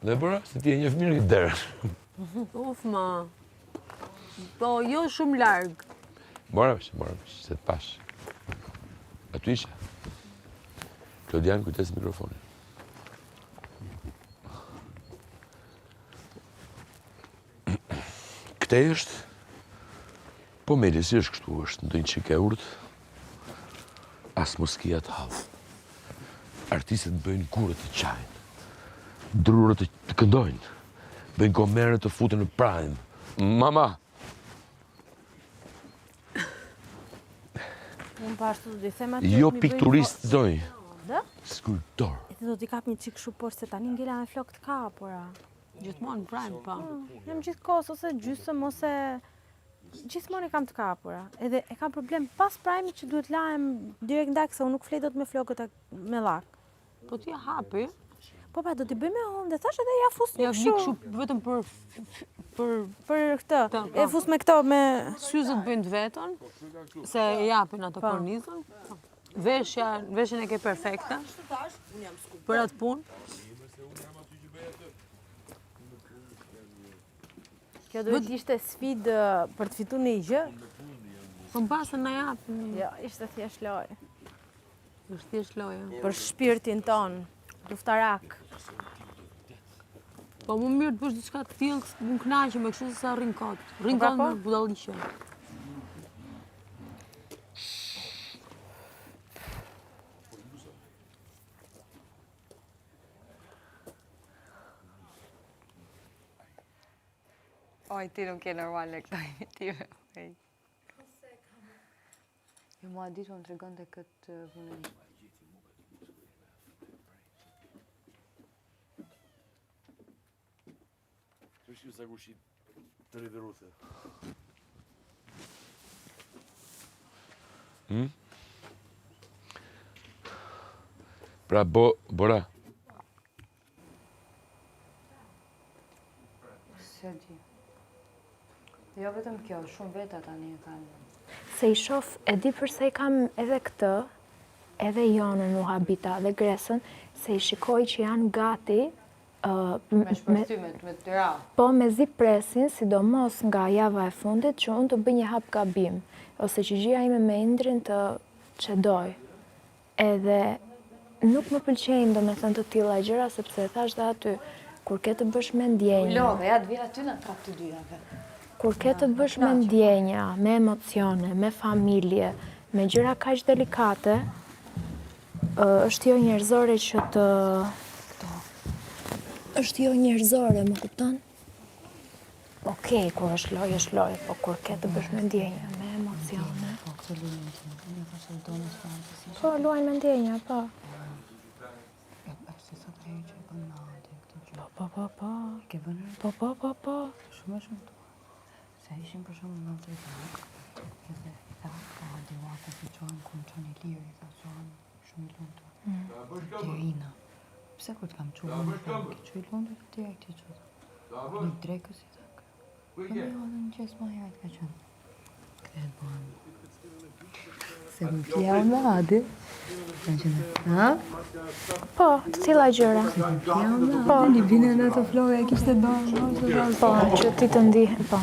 Dhe Bora, se ti e njeh mirë këtë derën. Uf, ma. Po, jo shumë larg. Mora vesh, mora vesh, se të pashë. Aty isha. Klodian, kujdes mikrofonin. Këtej është? Po Meli, si është kështu, është ndonjë çikë e urtë? As mos ki atë hall. Artistët bëjnë gurët të qajnë, drurët të këndojnë, bëjnë gomerët të futen në prime. Mama! Unë pa ashtu do t'i them aty. Jo pikturist zonjë. Dhe? Skulptor. E do t'i kap një çikë kështu poshtë se tani ngela me flokë të kapura. Gjithmonë prime, pa. Po. Jam gjithë kohës ose gjysëm ose gjithmonë i kam të kapura. Edhe e kam problem pas prime që duhet lahem direkt ndak se unë nuk flej dot me flokët me llak. Po ti hapi. Po pa, do t'i bëj me hondë, thash edhe ja fus një kështu. Ja kështu vetëm për për për këtë. E po. fus me këto me syzet bëjnë të vetën, se e japin ato po. kornizën. Veshja, veshjen e ke perfekte. Për atë punë. Kjo duhet të ishte sfidë për të fituar një gjë. Po mbase na japin. Jo, ishte thjesht lojë. Është thjesht lojë. Për shpirtin tonë, luftarak. Po më mirë të bësh diçka të tillë, unë kënaqem me kështu se sa rrin kot. Rrin po, kot po. me budalliqe. Oj, ti nuk je normale këto imitime. Oj. Jo, mua ditë më tregonte këtë punën. Të shqipë sa kushi të ridëruthe. Hmm? Pra, bo, Bora. Se di. Jo vetëm kjo, shumë veta tani e kanë. Se i shof, e di përse i kam edhe këtë, edhe Jonën u habita dhe Gresën, se i shikoj që janë gati me shpërthymet, me të ra. Po, mezi presin, sidomos nga java e fundit, që unë të bëj një hap gabim, ose që gjëja ime me Indrin të çedojë. Edhe nuk më pëlqejnë domethënë të tilla gjëra sepse e thashë dhe aty, kur ke të bësh me ndjenja. U lodhe, ja të vij aty na trap të dyjave. Kur ke të bësh me ndjenja, me emocione, me familje, me gjëra kaq delikate, është jo njerëzore që të është jo njerëzore, më kupton? Okej, kur është lojë, është lojë, po kur ke të bësh me ndjenja, me emocione. Po, këto luajnë me ndjenja, po se do në së si. Po, luajnë me ndjenja, po. E si sot ajo që e bën me Adin këtë gjë. Po, po, po, po. E ke vënë re? Po, po, po, po. Shumë e shumë tuar. Se ishim për shembull në të edhe i tha, Adi, ua, po si çohem kur më çon Iliri, i tha, çohem shumë i lumtur. Mm. Tirina. Pse kur të kam çuar unë, tha, ke çu i lumtur direkt ti çu. Në drekës i tha. Po jo, në mëngjes më herët ka qenë. Kthehet bëhem. Se më fjau me Adi. Ka qenë, ha? Po, të tilla gjëra. Se më fjau me Po. Adi, një bine në ato flokë e kishte bërë. Po, që ti të ndihe, po.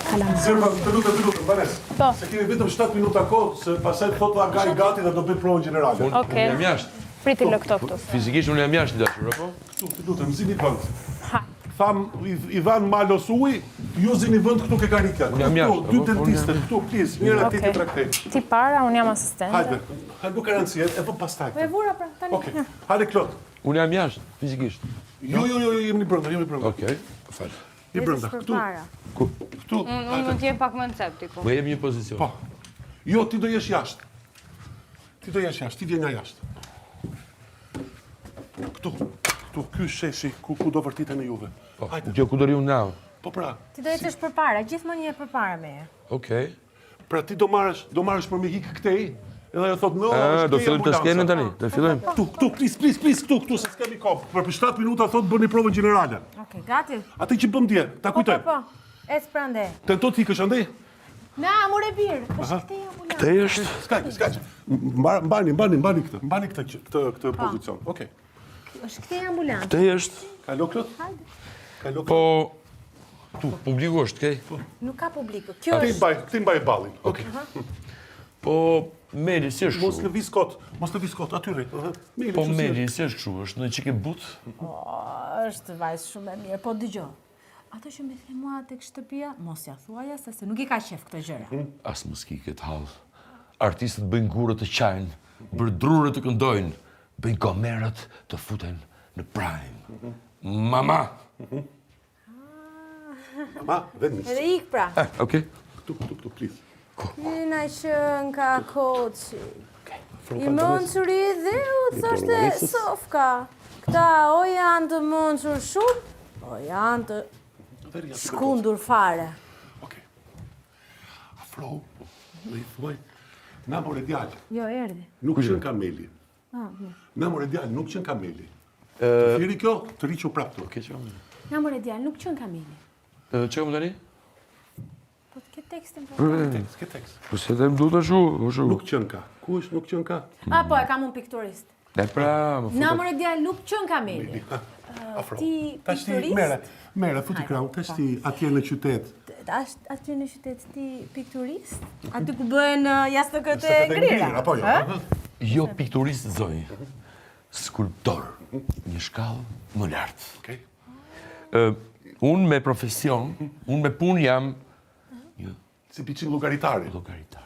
Kalam. Zirma, të lutem, të lutem, Vanes. Po. Se kemi vetëm 7 minuta kohë, se pastaj thotë Aga i gati dhe do bëj provën gjenerale. Unë Okej. jam jashtë. Priti lë këto këtu. Fizikisht unë jam jashtë i dashur, apo? Këtu, të lutem, zini vend. Ha. Tham, i, i dhanë Malos ujë, ju zini vend këtu ke karrikia. Unë jam Këtu, jashtë, dy apo? Unë dentistët, jam- këtu, please, njëra Okej. okay. tjetra këtej. Ti para, unë jam asistente. Hajde, hajde, nuk ka rëndësi, e vë pastaj. Po e vura pra, tani. Okej, hajde Klot. Unë jam jashtë, fizikisht. Jo, jo, jo, jo, jemi brenda, jemi brenda. Okej, fal. Je brenda, këtu. Ku? Këtu. Unë mund të jem pak më në cep, diku. Më jep një pozicion. Po. Jo, ti do jesh jashtë. Ti do jesh jashtë, ti vjen nga jashtë. Këtu, këtu, ky sheshi ku ku do vërtiteni juve. Po, Hajde. kjo ku do rri unë na? Po pra. Ti do ecësh përpara, gjithmonë je përpara meje. Okej. Pra ti do marrësh, do marrësh për me hik këtej, edhe ajo thotë, "No, është Do këtej fillojmë të ambulanca." skenën tani, do fillojmë. Këtu, këtu, please, please, please, këtu, këtu, se s'kemi kohë. Për 7 minuta thotë bëni provën gjenerale. Okej, gati. Atë që bëm dje, ta Po, po, kujtojmë. po. Ec prandej. Tento të ikësh andej? Na, more bir, është këtej ambulanca. Këtej është? S'ka, s'ka. Mbani, mbani, mbani këtë, mbani këtë këtë këtë pozicion. Okej. Është këtej ambulanca. Këtej është. Kalo Klod? Kalo Klod. Po, tu, publiku është këtej? Po. Nuk ka publik. Kjo është... Këtej mbaj, këtej mbaj ballin. Okej. Po, Meli, si është Mos kështu? lëviz kot, mos lëviz kot, aty rri. Meli, Po, kështu si Meli, është. si është kështu? Është një çikë e butë? Është vajzë shumë e mirë, po dëgjo. Ato që më the mua tek shtëpia, mos ja thuaj asaj se nuk i ka qejf këto gjëra. Mhm. As mos ki këtë hall. Artistët bëjnë gurët të qajnë, për drurët të këndojnë, bëjnë gomerët të futen në prime. Mama! Mama, dhe nis. Edhe ik pra. Eh, okej. Këtu, këtu, këtu, please. Na qenka Koçi. I mençuri i dheut, thoshte Sofka. Këta o janë të mençur shumë, o janë të shkundur fare. Okej. Afrohu, dhe i thuaj, na more djalë. Jo, erdhi. Nuk qenka Meli. Ah, na more djalë, nuk qenka Meli. Të thirri kjo, të riqu prapë tu. Okej, që Na more djalë, nuk qenka Meli. Që kam tani? Po të ke tekstin po. Tekst, ke tekst. Po se them duhet ashtu, ashtu. Nuk qenka. Ku është nuk qenka? A po, e kam unë pikturist. E pra, më Na more djalë, nuk qenka Meli. Afro. Ti Tash ti pikturist? mere, mere, futi krahun, tash ti atje në qytet. Tash atje në qytet ti pikturist? Aty ku bëhen jastëkët e ngrira. Apo jo? Jo pikturist zonjë, skulptor, një shkallë më lart. Okej. Unë me profesion, unë me punë jam një Si piçin llogaritari. Llogaritar.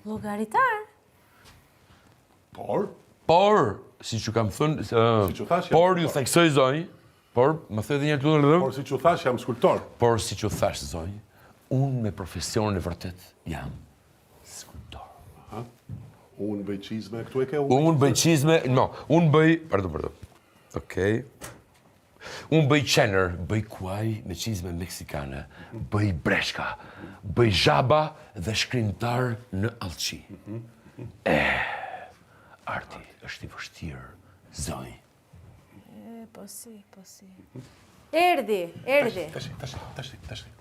Llogaritar? Por? Por, siç ju kam thënë, Siç ju thash, jam por ju theksoj zonjë, por, më thuaj edhe një herë të lutem. Por siç ju thash, jam skulptor. Por siç ju thash zonjë, unë me profesionin e vërtet jam skulptor. Aha. Unë bëj çizme, këtu e ke unë. Unë bëj çizme, no, unë bëj, pardon, pardon. Okej. Unë bëj qener, bëj kuaj me çizme meksikane, bëj breshka, bëj zhaba dhe shkrimtar në allçi. Eh, arti është i vështirë, zonjë. E, po si, po si. Erdhi, erdhi. Tashi, tashi, tashi, tashi.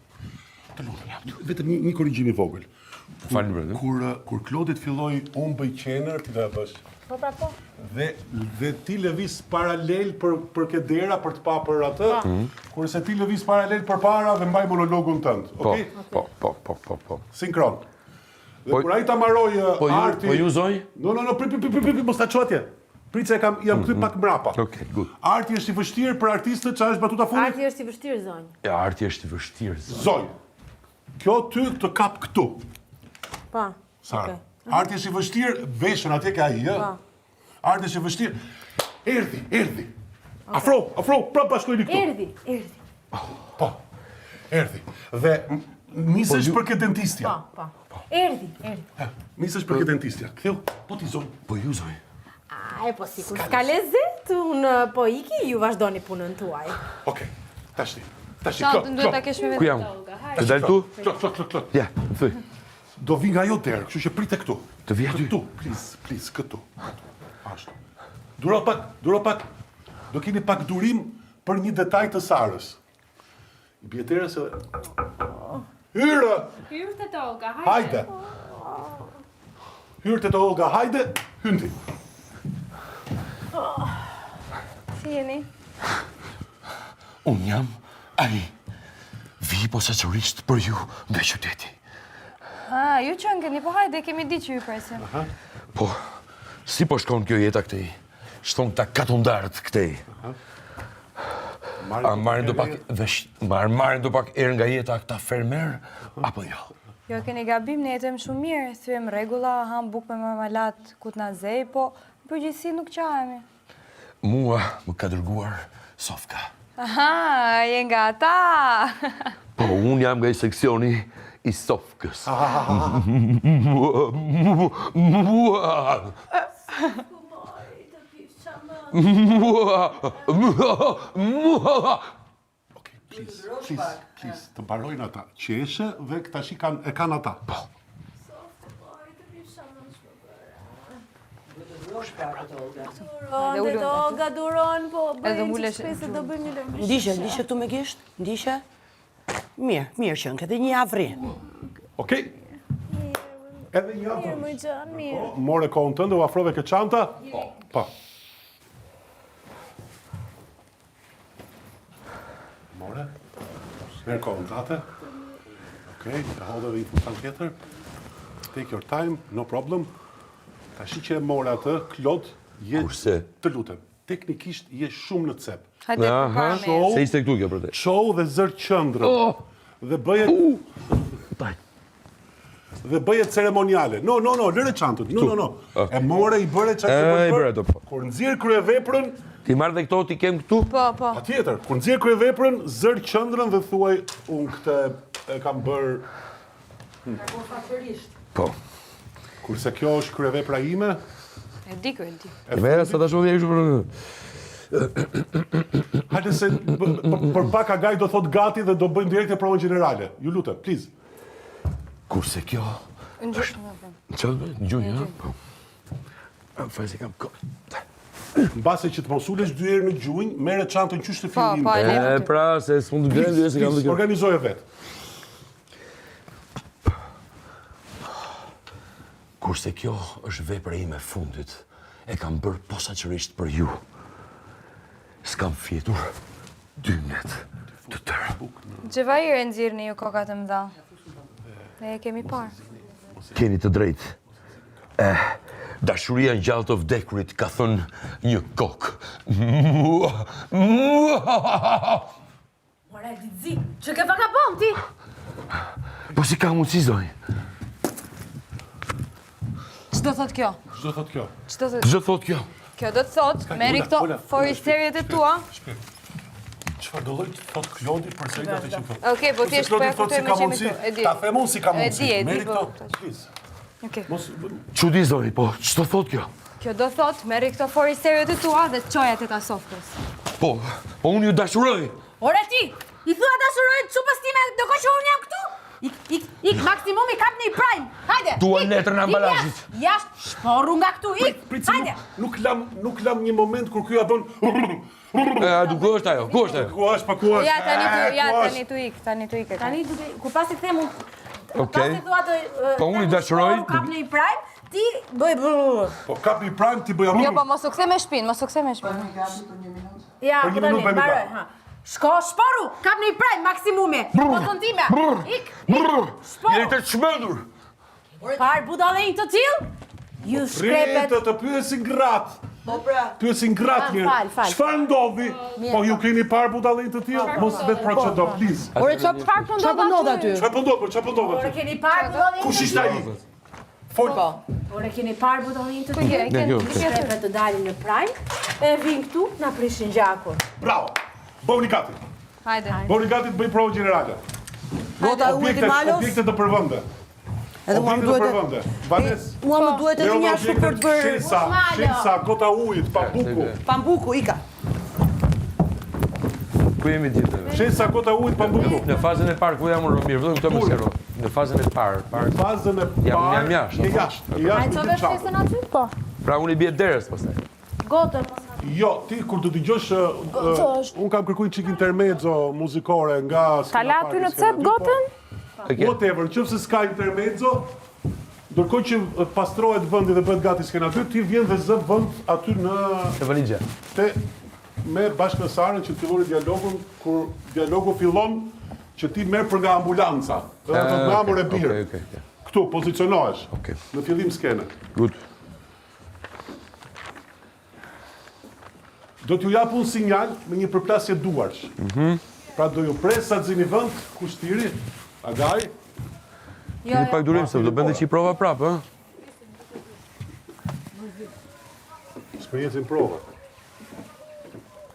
Të lutem, vetëm një, një korrigjim i vogël. Falni bre. Kur kur Klodi të filloi unë bëj qener, ti do e bësh. Po pra po. Dhe dhe ti lëviz paralel për për ke dera për të pa për atë, Po. Mhm. kurse ti lëviz paralel përpara dhe mbaj monologun tënd, Po, okay? po, po, po, po, po. Sinkron. Dhe Po- kur ai ta mbarojë Po ju, arti po ju zonjë? No, no, no, prit, prit, prit, prit, mos ta ço atje. Prit se kam jam kthy Mhm. pak mbrapa. Okej, good. Arti është i vështirë për artistët, çfarë është batuta fundit? Arti është i vështirë zonjë. Ja, arti është i vështirë zonjë. Zonjë. Kjo ty të kap këtu. Po. Sara. Okej. Arti është i vështirë, veshën atje ke ai, ë? Po. Arti është i vështirë. Erdhi, erdhi. Afro, afro, prapë bashkojini këtu. Erdhi, erdhi. Po. Erdhi. Dhe nisesh për ke dentistja. Po, po. Erdhi, erdhi. Nisesh për ke dentistja. Ktheu, po ti zonjë. Po ju zonjë. Ai, po sikur s'ka lezet, unë po iki, ju vazhdoni punën tuaj. Okej. Tash ti. Tash ti. Çantën duhet ta kesh me Ku jam? Të dal tu? Klot, klot, klot, klot. Ja, më thuj. Do vi nga ajo derë, kështu që prite këtu. Të vi aty? Këtu, please, please, këtu. Ashtu. Duro pak, duro pak. Do keni pak durim për një detaj të Sarës. I bie derës edhe... Hyrë! Hyrë te Olga, hajde! Hyrë te Olga, hajde! Hyn ti! Si jeni? Unë jam ai. Vi posaçërisht për ju nga qyteti. Ah, ju qenkeni, po hajde, kemi ditë që ju presim. Po, si po shkon kjo jeta këtej? Ç'thonë këta katundarët këtej. A marrin do pak vesh, marr marrin do pak erë nga jeta këta fermerë apo jo? Jo, keni gabim, ne jetojmë shumë mirë, thyejmë rregulla, hamë bukë me marmalatë ku të na zejë, po në përgjithësi nuk qahemi. Mua më ka dërguar Sofka. Aha, je nga ata! Po, unë jam nga i seksioni i Sofkës. Mua! Okej, please, please, please, të mbarojnë ata. Qeshe dhe tash i kanë e kanë ata. Po. Duron, dhe Olga duron, po bëjmë që shpejt se do bëjmë një lëvizje. Ndishe, ndishe këtu me gisht, ndishe. Mirë, mirë qenke, dhe një javë rri. Okej. Edhe një javë. Mirë, më gjanë, mirë. Po, more kohën tënde, u afrove ke çanta? Po. Po. More. Merr kohën tate. Okej, e hodhe dhe një fustan tjetër. Take your time, no problem. Tashi që e more atë, Klod, je Kurse të lutem. Teknikisht je shumë në cep. Hajde përpara me. Show, Se ishte këtu kjo për te. Çohu dhe zër qendrën. Oh! Dhe bëje Daj. dhe bëje ceremoniale. No, no, no, lëre çantën. No, no, no. E more, i bëre çfarë ke E, për i të bëre ato, po. Kur nxjerr kryeveprën, Ti marr dhe këto, ti kem këtu? Po, po. patjetër, kur nxjerr kryeveprën, zër qendrën dhe thuaj unë këtë e kam bërë Po. Kurse kjo është kryevepra ime, E di kjo, e di. E vera sa tash më vjen kështu për hajde se për, për pak Agaj do thot gati dhe do bëjmë direkt e provën gjenerale. Ju lutem, please. Kurse kjo Në gjunjë. Çfarë bëj? Në gjunjë, ha? Po. A fal se kam kohë. Mbase që të mos ulesh dy herë në gjunjë, merre çantën qysh të Po, fillim. po, e E lejmë. pra, se s'mund të gjem dy se kam Please, dhe kjo. Organizoje vetë. Kurse kjo është vepra ime e fundit, e kam bërë posaçërisht për ju. S'kam fjetur dy net të tëra. Xhevahire nxirrni ju kokat e mëdha. Ne e kemi parë. Keni të drejtë. Eh, dashuria ngjall të vdekurit ka thënë një kokë. Mua, mua. Ore, Lizi, që ke vagabond ti? Po si ka mundësi zonjë? Ç'do thot kjo? Ç'do thot kjo? Ç'do thot? Ç'do thot kjo? Kjo do të thot, merri Ula, këto ula, ula, foristeriet e tua. Shpirt. Çfarë do lloj thot Klodi për se atë që thot? Okej, po thjesht po Klodi e thot kuptoj si me ka që jemi mundësi, këtu, e di. Ta them unë si ka E mundësi. di, e di, Merri po, këto, tash. please. Okej. Mos Çudi zonjë, po ç'do thot kjo? Kjo do thot, merri këto foristeriet e tua dhe çoja te Tasofkës. Po, po unë ju dashuroj. Ore ti, i thua dashuroj çupës time, ndërkohë që unë jam këtu? Ik, ik, ik, maksimumi kap në i prime. Hajde. Dua ik, letrën e ik ambalazhit. Jashtë, jashtë, shporru nga këtu, ik. Prit se Hajde. nuk, nuk lam nuk lam një moment kur ky ja bën E, a du ku është ajo? Ku është ajo? ku është pa ku është. Ja, tani tu, E, ja, ku është? tani tu ik, tani tu ik. e ka. Tani duke kur pasi them unë Okej. Pasi thua të Po unë i them dashuroj. shporru, Kap në i prime, ti bëj brrr. Po kap një prime ti bëj Jo, po mos u kthe me shpinë, mos u kthe me shpinë. Ja, Për një po tani, minutë bëjmë mbaroj, gati. ha. Shko, shporru, kap në i prime, maksimumi. Botën time. Ik, Brr, Shporru. jeni të çmendur. Par budallenj të tillë? Ju shkrepet. Pritë të pyesin gratë. Po pra. Pyesin gratë Ah, mirë. fal, fal. Çfarë ndodhi? Po ju keni parë budallenj të tillë? Mos vetë procedo, please. Ore, çfarë çfarë po ndodh aty? Çfarë po ndodh? Po çfarë po ndodh Ore aty? keni parë budallenj Kush të ishte tillë? ai? Fol. Po. Ore keni parë budallenj të tillë? E ke, kjo, e ke. Shkrepet të dalin në prime, e vinë këtu, na prishin gjakun. Bravo. Bëuni gati. Hajde. Bëuni gati të bëj provën gjenerale. Gota e ujit i Objektet, Malos? objektet të përvende. Edhe mua më Objektet të duhet. përvende. Vanes. Mua më duhet edhe një ashtu për të bërë Shensa, shensa, gota ujit, pambuku. pambuku, ika. Ku jemi gjithë neve? Shensa, gota ujit, pambuku. Në fazën e parë ku jam unë mirë, vetëm këtë më sqaro. Në fazën e parë, parë. Fazën e parë. Jam- jam jashtë, Je apo? jashtë, je jashtë me gjithë çantën. aty? Po. Pra unë i bie derës pastaj. Gotën mos Jo, ti kur të dëgjosh, ë, ë, unë kam kërkuar një çik intermezzo muzikore nga Ta la aty në cep gotën? E ke. Whatever, nëse s'ka intermezzo, ndërkohë që pastrohet vendi dhe bëhet gati skena 2, ti vjen dhe zë vend aty në Në valixhe. te me bashkë me Sarën që të filloni dialogun kur dialogu fillon që ti merr për nga ambulanca. Dhe ato Ah, me amur e okej, birë. Okej, okej, okej. Këtu pozicionohesh. Okej. Në fillim skene. Good. Do t'ju jap unë sinjal me një përplasje duarsh. Mhm. Pra do ju pres sa të zini vend, kushtiri, agaj, Keni pak durim se do bënte që i prova prapë, ë? s'përjesin prova.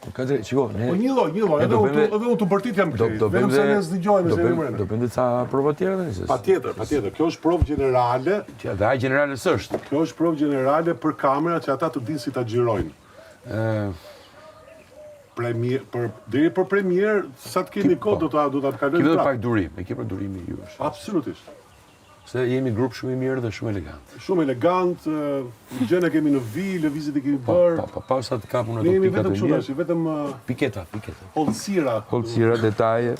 Po ka drejt, shiko, ne Po një lloj, një lloj, Ne edhe do unë bëjmë- tu- edhe unë të bërtit jam do këtej. do Vetëm bëjmë se dhe ne s'dëgjojmë do se jemi bëjmë mbrenda. do bëjmë dhe ca prova tjera tani se. Patjetër, patjetër. Kjo është provë gjenerale, Që dhe ai gjenerale s'është. kjo është provë gjenerale për kamera që ata të dinë si ta xhirojnë. Ë, Premier për deri për premier, sa të kemi kohë do ta do ta Ki kalojmë vetëm prapë. pak durim, e ke për durimin ju është. Absolutisht. Se jemi grup shumë i mirë dhe shumë elegant. Shumë elegant, ë, gjën e kemi në vi, lëvizjet i kemi Po, bërë. po, po, pa sa të kapun Ne ato jemi pikat vetëm e kështu mia. tash, vetëm ë, Piketa, piketa. hollësira, Hollësira, detaje.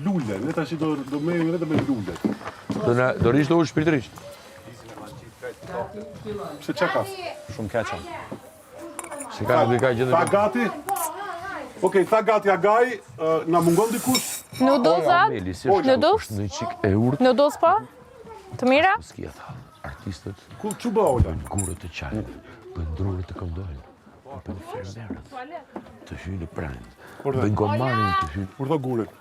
lule. Ne tash do do merremi vetëm me lulet. Do na do rish të ulë shpirtërisht. Pse çka ka? Shumë keq jam. Se ka nuk i ka gjë Ta të gati? Okej, tha gati Agaj, na mungon dikush? Noodles-at? Meli, si është Noodles? Është një çik e urtë. Noodles po? Të mira? S'kia tha, artistët Ku ç'u bë Ola? bëjnë gurët të qajnë, bëjnë drurët të këndojnë, bëjnë fermerët të hyjnë në prend, bëjnë gomarin të hyjnë Urdhë gurin.